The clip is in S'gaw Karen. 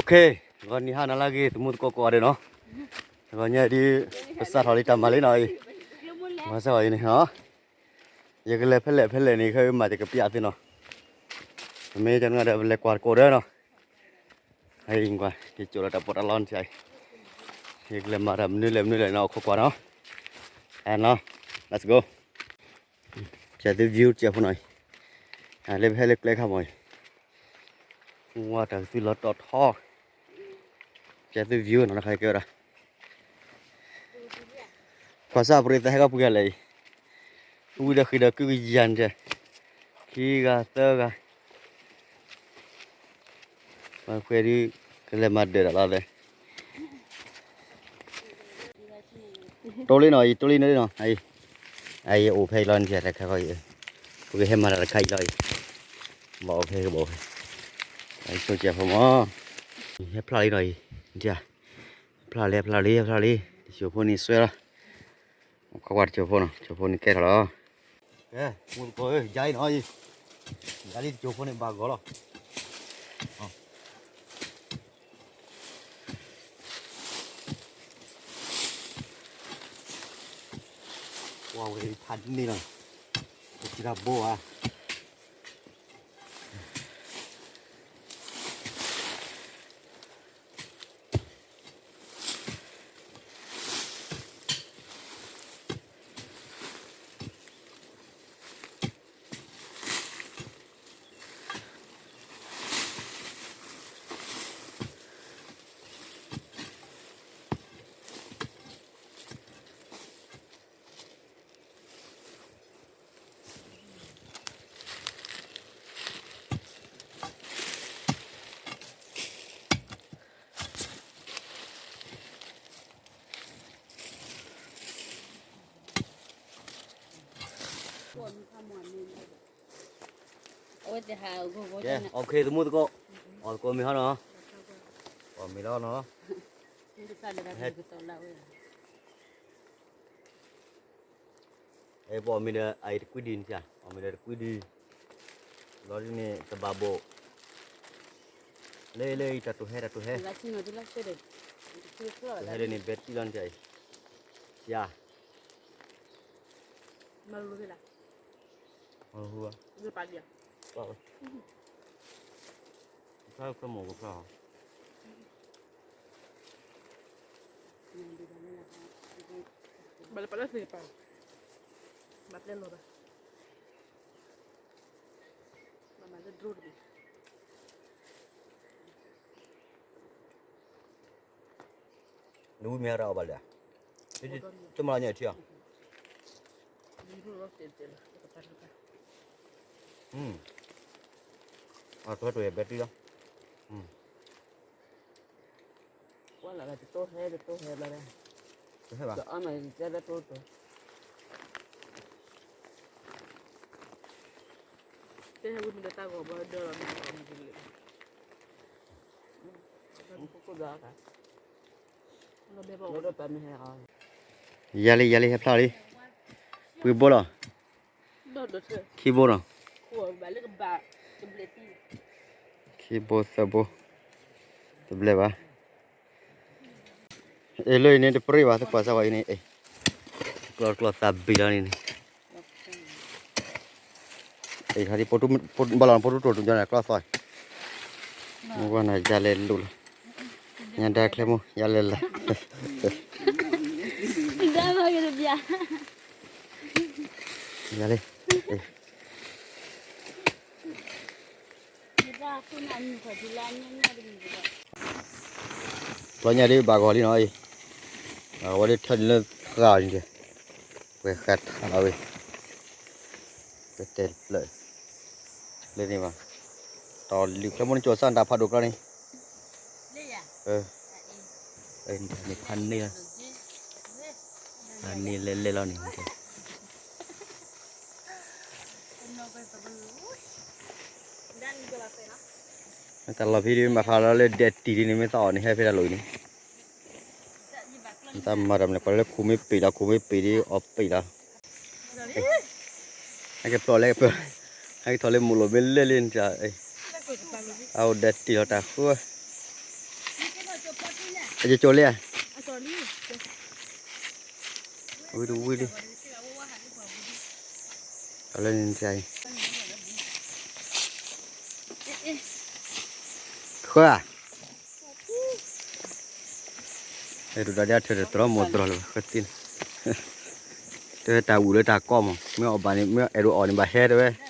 ဂီၤနံၤဟါနၤလၢအဂ့ၤ သမူသကိးကိးဂၤဒဲးနီၤ, ဂီၤညါဒ် ပစးထီၣ်လံတၢ်မၤလံနီၤအံၤ, ဘၣ်ဆၣ်အံၤန့ၣ်နီၤ, ယကလဲၤဖဲလဲၣ်ဖဲလဲၣ်န့ၣ် ခဲအံၤမၤယကပျးသုနီၤ, ပမ့ၢ်ကနၣ်ဒီးပလဲၤကွၢ်တကိးဒီးနီၤ, အံၤကွၢ် ယကၠိၣ်လီၤတၢ်ပီးတၢ်လီန့ၣ်, ယကလဲၤမၤတၢ်မနုၤလဲၣ်မနုၤလဲၣ်နီၤ အိၣ်ခိးကွၢ်နီၤ, အဲနီၤ, let's go. ပျးသု view တစဲးဖိနီၤအံၤ, လၢပဟဲလၢကျဲခါမးအံၤ, ဝါတၢ်ကသုလီၤတီၢ်ထီ, ပျးသု view နီၤ တခါကဲဝဲဒၣ်, ကွၢ်စၢ်ပရ့သးဟဲကီၢ်ပှဲၤဂၤလဲၣ်အံၤ, ဝံၤဒီးဃံးဒီးကုကယၤန့ၣ်, ခံဂၤသၢဂၤ, ပှဲၤဒုး ကလဲၤမၤဒၢးတၢ်လီၤသဲ တိလံနီၤအံၤ တိလံန့ၣ်နီၤ, အံၤအိၣ်ဖဲအံၤလီၤန့ၣ် တခါခီအံၤ, ပကဟဲမၤတၢ်တခါအံၤလီၤအံၤ, ဘၣ်အိၣ်ဖဲကဘၣ်အိၣ်ဖဲ, အံၤဆိကဲဖိမး, ဟဲဖျါလံနီၤအံၤ, ဖျါလံ ဖျါလံ ဖျါလံ, တစိၢ်ဖိန့ၣ်စွဲလီၤ, ခီကွၢ်တစိၢ်ဖိနီၤ တစိၢ်ဖိန့ၣ်ကဲထီၣ်လီၤ, ကဲ မူသကိးဧၢ ယၤအံၤနီၤအံၤ, ယၤလံတစိၢ်ဖိန့ၣ်ဘၣ်ဂီၤလီၤ ကွၢ်ဝဲဖးန့ၣ်လီၤ, ပစံးတၢ်ဘိဧါ. ကဲ OK သမူသကိး, အီၣ်သကိးမ့ၤဟီနီၤ, အီၣ်မ့ၤလီၤနီၤ, ပအီၣ်မ့ၤဒီးအံၤတကွံဒုန့ၣ်, အီၣ်မ့ၤဒီးတကွံဒု, လီၤဒ်န့ၣ် ကဘၣ်ဘိး, လၢလၢအံၤ တၢ်တိၢ်ဟဲ တၢ်တိၢ်ဟဲ, တိၢ်ဟဲဒ်န့ၣ် ဘဲတံၢ်လီၤန့ၣ်, ယၤ မၤလၢဟူဘၣ်, ဖျါဖျါမိၢ်ကဖျါ, ဘၣ်လၢပှၤလၢသ့ၣ်တဖၣ်, ဘၣ်ပျဲလီၤဘၣ်, ဘၣ်မၤလၢ drone တဘ့ၣ် နဝံမ့ၢ်ရၢအီၤဘၣ်လဲၣ်, တမၤလီၤညါထံအီၤ, အထွဲတိၢ်ယဘဲတံၢ်လီၤ, ကွၢ်လၢတတိၢ်ဟဲ တတိၢ်ဟဲဘျီဒီး, တဟဲဘၣ်, တအီၣ်မ့ၢ်တဲလၢတိၢ်တိၢ်, တဲဟဲဝံၤမ့ၢ်ဒီးတၢ်ဂီၤဘၣ်ဒၢလီၤမ့ၢ်ဒီး, ယၤလံ ယၤလံ ဟဲဖျါလံ, ပှ့ၤဘိလီၤ, ခံဘိနီၤ, ခံဘိသၢဘိ, တဘျဲၣ်ဘၣ်, အ့ၣ် လၢအံၤန့ၣ် တပရ့ၣ်ဘၣ် သကွၢ်စၢ်ဝဲအံၤန့ၣ်, ကျီကျီသးဘံၣ်လီၤန့ၣ်န့ၣ်, အံၤ ဘၣ်လီၤ ပတူၢ်တိၢ်ညါန့ၣ် ကျီသီ, မ့ၢ်ဝဲနၤ ယၤလဲၤလူၤလီၤ, ညါဒါချဲမိၢ် ယၤလဲၤလၢ် ယၤလံ, ကျီညါဒ်ဘၣ်ဂီၤလံနီၤအံၤ, ဘၣ်ဂီၤလၢထၢနုာ်လၢဃာ်အံၤန့ၣ်, ပှဲၤဃာ်ထးလီၤဝဲ, ပတဲတဖျၢၣ်, လၢန့ၣ်ဘၣ်, တီၤလံၤချဲမိၢ်န့ၣ် ကၠီၤစၢ်တၢ်ဖးဒိၣ်ကျီန့ၣ်, န့ၣ်ဖးန့ၢ်လီၤ, ဖးန့ၢ်လဲၤလဲၤလီၤန့ၣ် တၢ်လီၢ်ဖဲဒ်မၤခါလီၤလၢဒဲးတံၢ်ဒ်န့ၣ် မ့ၢ်သးအီၤန့ၣ် ဟဲဖဲတၢ်လီၢ်အံၤန့ၣ်, တၢ်မၤတၢ်မနုၤ ပှၤလၢခိၣ်မ့ၢ်ပ့ၤလီၤ ခိၣ်မ့ၢ်ပ့ၤဒ်အီၤပ့ၤလီၤ, ဟဲက့ၤဖျိးလဲၣ်ကပၢၢ်, ဟဲက့ၤထီၣ်လၢမိၢ်လိာ်မ့ၢ်လဲၣ်လံန့ၣ်, အအိၣ်ဒဲးတံၢ်လီၤတၢ်ဃိ, အကကၠိလံဧါ, ဝံတဝံလံ, လၢန့ၣ်တၢ်အံၤ, ဃၢဧါ, အဲၣ်ဒိးဒၣ်ဒ်အထၢၣ်တတြီမိၢ်တြီလၢၤဘၣ် ဃၢသ့န့ၣ်, တဲဝဲတၢ်ဝံၤလၢတၢ်ကီၢ်မး မ့ၢ်အီၣ်ဘၣ်န့ၣ် မ့ၢ်အဲၣ်ဒိးအီၣ်န့ၣ်ဘၣ်ဟဲတဲဝဲ